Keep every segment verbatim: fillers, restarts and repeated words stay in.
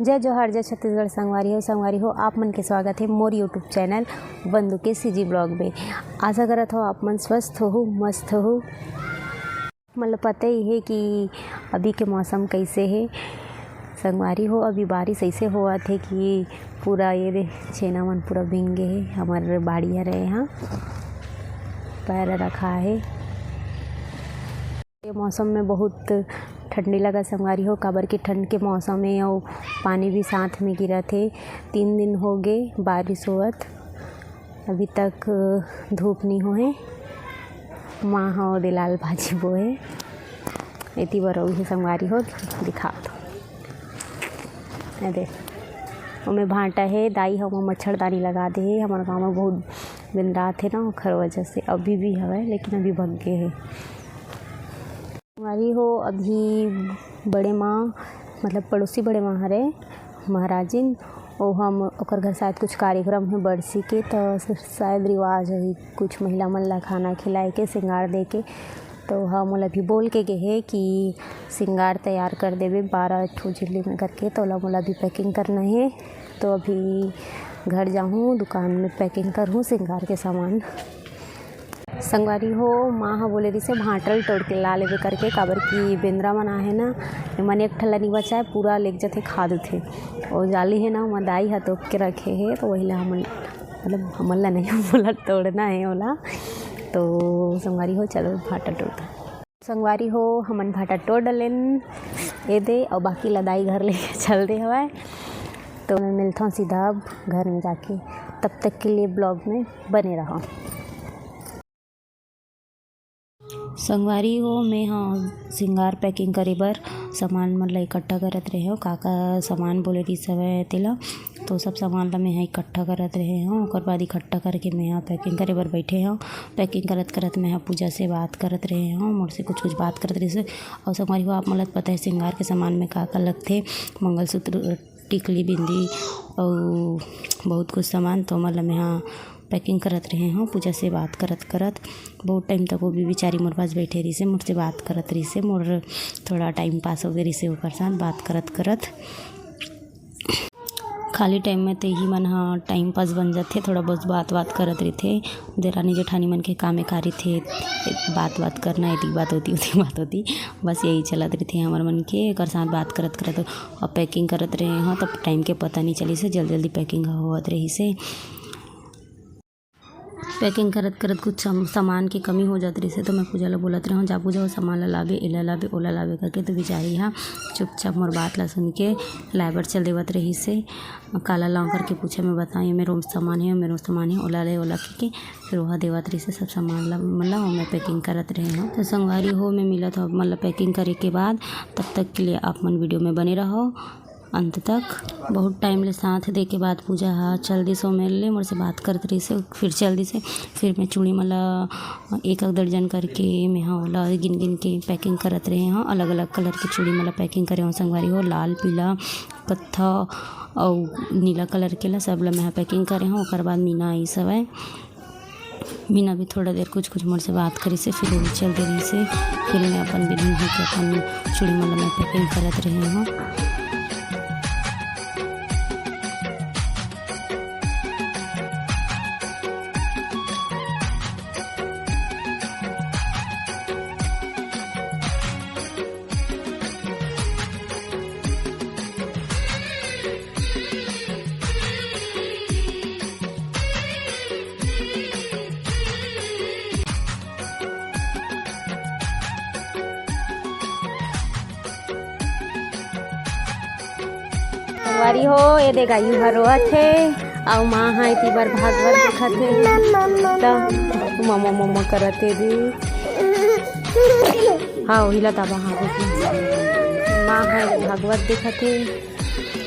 जय जोहार, जय छत्तीसगढ़ संगवारी हो। संगवारी हो, आप मन के स्वागत हे मोर YouTube चैनल वंदू के CG ब्लॉग में। आशा करत हो आप मन स्वस्थ हो, मस्त हो। मतलब पता ही है कि अभी के मौसम कैसे है संगवारी हो। अभी बारिश ऐसे होवत है कि पूरा ये दे छेना मन पूरा भींग गे है। हमर बाड़ी हरे यहाँ पैर रखा है। ये मौसम में बहुत ठंडी लगा संगवारी हो, काबर कि ठंड के मौसम है और पानी भी साथ में गिरत है। तीन दिन हो गए बारिश होवत, अभी तक धूप नहीं होए। माँ ह ओदे लाल भाजी बोए, एती बर अउ हे संगवारी हो दिखात हो। ए दे, ओमे भांटा हे, दाई ह ओमा मच्छरदानी लगा दे हे। हमर गाँव में बहुत बेंदरात हे ना, ओखर वजह से अभी भी हवय, लेकिन अभी भग गे हे। संगवारी हो, अभी बड़े माँ, मतलब पड़ोसी बड़े माँ हरे, महाराजिन, ओ हम ओकर घर शायद कुछ कार्यक्रम हे बरसी के, तो शायद रिवाज होही कुछ महिला मन ला खाना खिलाए के, श्रृंगार दे के। तो हम ओला भी बोल के गे हे कि श्रृंगार तैयार कर देबे बारह ठो झिल्ली में करके, तो ओला मोला भी पैकिंग करना हे। तो अभी घर जाहूँ, दुकान में पैकिंग करहूँ श्रृंगार के सामान। संगवारी हो, माँ ह बोले रिहिसे भांटा ल टोड़ के ला लेबे करके, काबर कि बेंदरा मन आहे ना, एमन एक ठन ला नी बचाए, पूरा लेग जथे, खा देथे। ओ जाली हे ना, ओमा दाई ह तोप के रखे हे, तो वही ला हमन, मतलब हमन ला नहीं, मोला तोड़ना हे ओला। तो संगवारी हो, चलो भांटा टोड़थन। संगवारी हो, हमन भांटा टोड़ डलेन ए दे, अउ बाकी ला दाई घर लेके चल दे हवय। तो मैं मिलथौं सीधा अब घर में जाके, तब तक के लिए ब्लॉग में बने रहो। संगवारी हो, मैं ह श्रृंगार पैकिंग करे बर सामान मन ला इकट्ठा करत रहे हौं, का का सामान बोले रिहिस हवय तेला, तो सब सामान ला मैं ह इकट्ठा करत रहे हौं। ओकर बाद इकट्ठा करके मैं ह पैकिंग करे बर बैठे हौं। पैकिंग करत करत मैं ह पूजा से बात करत रहे हौं, मोर से कुछ कुछ बात करत रहिस। अउ संगवारी हो, आप मन ला पता है श्रृंगार के सामान में का का लगथे, मंगलसूत्र, टिकली, बिंदी अउ बहुत कुछ सामान। तो ओमन ल मैं ह पैकिंग करत रहे हौं। पूजा से बात करत करत बहुत टाइम तक वो भी बेचारी मोर पास बैठे रहिसे, मोर से बात करत रहिसे, मोर थोड़ा टाइम पास हो गए रहिसे ओकर साथ बात करत करत। खाली टाइम में तो यही मन ह टाइम पास बन जाथे, थोड़ा बहुत बात बात करत रहिथे। देरानी जेठानी मन के कामे का रहिथे, एक बात बात करना, एती बात होती, ओती बात होती, बस यही चलत रहिथे हमर मन के। एकर साथ बात करत करत अब पैकिंग करत रहे हौं, तब टाइम के पता नहीं चलिस हे, जल्दी जल्दी पैकिंग होवत रहिस हे। पैकिंग करत करत कुछ सम-, सामान के कमी हो जात रहिस हे, तो मैं पूजा ला बोलत रहे हौं, "जा पूजा, वो सामान ला लाबे, एला लाबे, ओला लाबे," करके। तो बेचारी ह चुपचाप मोर बात ला सुन के लाए बर चल देवत रहिस हे। "काला लाऊं?" करके पूछे, मैं बताऊं, "ये मेर वो सामान हे, वो मेर वो सामान हे, ओला ले, ओला," करके। फिर ओहा देवत रहिस हे सब सामान ला, मतलब मैं पैकिंग करत रहे हौं। तो संगवारी हो, मैं मिलत हौं आप मन ला पैकिंग करे के बाद, तब तक के लिए आप मन वीडियो में बने रहो अंत तक। बहुत टाइम ले साथ दे के बाद पूजा ह चल दिस ओ मेर ले, मोर से बात करत रहिस हे, फिर चल दिस हे। फिर मैं चूड़ी मन ला एक एक दर्जन करके मैं ह ओला गिन गिन के पैकिंग करत रहे हौं। अलग अलग कलर के चूड़ी मन ला पैकिंग करे हौं संगवारी हो, लाल, पीला, कत्था अउ नीला कलर के ला, सब ला मैं ह पैकिंग करे हौं। ओकर बाद मीना आइस हवय। मीना भी थोड़ा देर कुछ कुछ मोर से बात करिस हे, फिर वो भी चल दे रहिस हे। फिर मैं अपन बिधन होके अपन चूड़ी मन ला मैं पैकिंग करत रहे हौं। संगवारी हो, ए दे गायू ह रोवत हे, अउ माँ ह एती बर भागवत देखत हे। त ममा ममा करत हे दे। हाँ, ओही ला ताबा, हाँ, देखो। माँ ह भागवत देखत हे,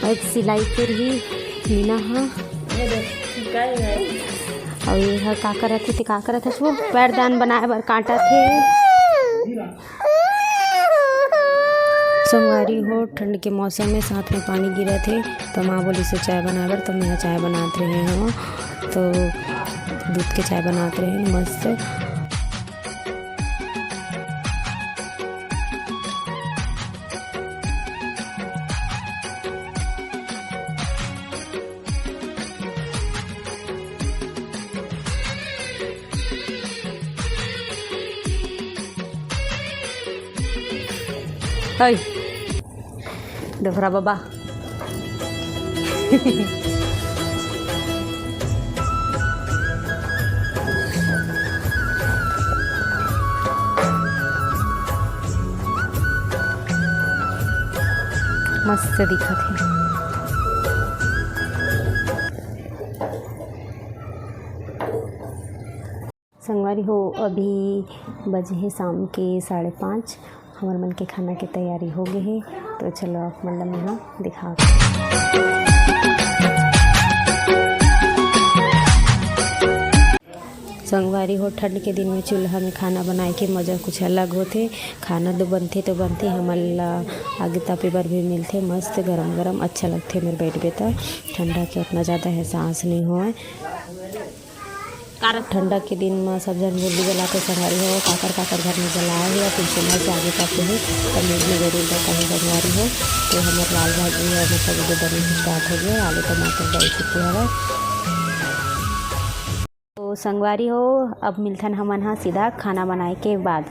अउ एक सिलाई करही मीना ह। अउ ये ह का करत हे, ते का करत हे, वो पैरदान बनाए बर काटत हे। संगवारी हो, ठंड के मौसम में साथ में पानी गिरत हे, तो माँ बोलिस हे चाय बनाए बर, तो मैं चाय बनात रहे हौं। तो दूध के चाय बनात रहे हौं मस्त। ओए, डोकरा बाबा। मस्त दिखत हे। संगवारी हो, अभी बजे हे शाम के साढ़े पाँच। हमर मन के खाना के तैयारी हो गे हे, तो चलो आप मन ला मेहा दिखा। संगवारी हो, ठंड के दिन में चूल्हा में खाना बनाए के मजा कुछ अलग होथे। खाना तो बनथे तो बनथे, हमन ला आगी तापे बर भी मिलथे, मस्त गरम गरम अच्छा लगथे। मेर बैठबे त ठंडा के उतना ज़्यादा एहसास नहीं होय। ठंडा के दिन में सब झन भुल्ली जलाथे संगवारी हो, काकर काकर घर में जलाए हे या फिर चूल्हा से आगी तापे हे, comment में जरूर बताहू संगवारी हो। तो हमर लाल भाजी हे, मतलब वीडियो बने से start हो गया, आलू टमाटर डाल चुके हवे। तो संगवारी हो, अब मिलथन हमन हा सीधा खाना बनाए के बाद।